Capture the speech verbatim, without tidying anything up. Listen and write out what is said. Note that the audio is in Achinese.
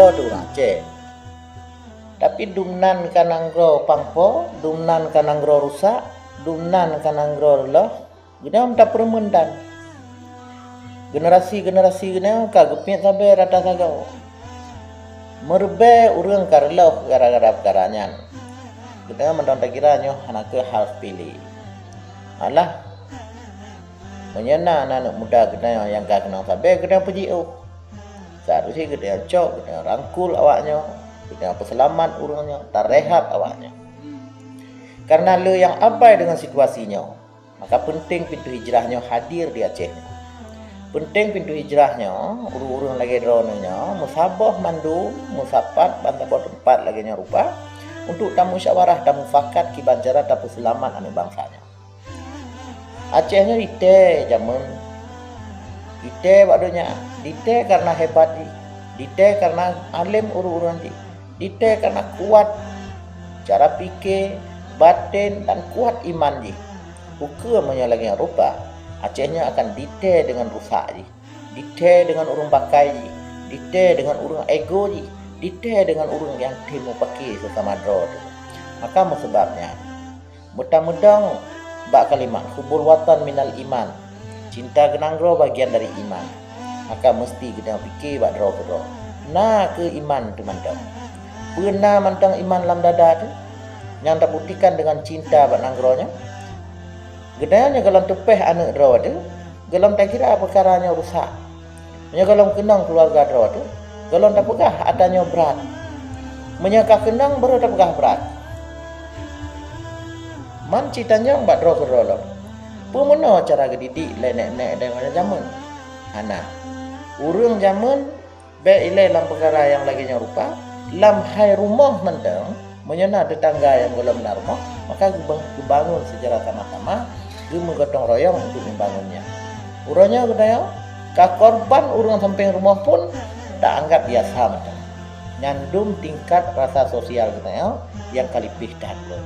Droe ureuëng Aceh. Tapi dumnan ka nanggroe pangpo, dumnan ka nanggroe rusak, dumnan ka nanggroe reuloh, geutanyoe tapeurumeun tan. Generasi-generasi geutanyoe ka geupiet sabe rata sagoe. Meureubai ureuëng ka reuloh gara-gara peukara nyan. Geutanyoe mantong takira nyoe hana kheueh hal sepele. Alah, meunyoe na aneuëk muda geutanyoe nyang ka keunong sabe, geutanyoe peujiôh. Seharusnya geutanyoe cok, geutanyoe rangkul awaknyoe, geutanyoe peuseulamat ureuëng nyoe, tarehab awaknyoe. Karena le nyang abai deungon situasi nyoe, maka peunteng pintoe hijrah nyoe hadir di Aceh nyoe. Peunteng pintoe hijrah nyoe, ureuëng-ureuëng lagée droeneuh nyoe, meusaboh mandum, meusapat ban saboh teumpat lagée nyoe rupa, untuk tamusyawarah, tamufakat kiban cara tapeuseulamat aneuëk bansa nyoe. Aceh nyoe ditée jameun, ditée bak donya, ditée karena hebat jih, ditée karena além ureuëng-ureuëng jih, ditée karena kuat cara pike, baten, dan kuat iman jih. Ukeue meunyoe lagée nyan rupa, Aceh nyoe akan ditée deungon rusak jih, ditée deungon ureuëng bakai jih, ditée deungon ureuëng ego jih, ditée deungon ureuëng nyang tem mupaki seusama droe teuh. Maka meusabab nyan, meutameudong bak kalimat hubul watan minal iman, cinta keu nanggroe bagian dari iman. Maka meusti geutanyoe pike bak droe keudroe, na kheueh iman teuh mantong. Peue na mantong iman lam dada teuh, nyang tabuktikan deungon cinta bak nanggroe nyoe? Geutanyoe nyang gohlom teupeh aneuëk droe teuh, gohlom takira peukara nyoe rusak. Meunyoe gohlom keunong keuluwarga droe teuh, gohlom tapeugah atra nyoe brat. Meunyoe ka keunong, baru tapeugah brat. Man cit tanyoe bak droe keudroe lom. Peue meunoe cara geudidik lé nèk-nèk deungon jameun? Hana. Ureuëng jameun bék ilée lam peukara nyang lagée nyoe rupa, lam hai rumoh mantong, meunyoe na teutangga nyang gohlom na rumoh, maka geuba-, geubangun seucara sama-sama, geumeugotong royong untuk meubangun nyan. Uroe nyoe geutanyoe ka korban ureuëng sampéng rumoh pun taanggab biasa mantong. Nyan dum tingkat rasa sosial geutanyoe nyang ka lipéh that lom.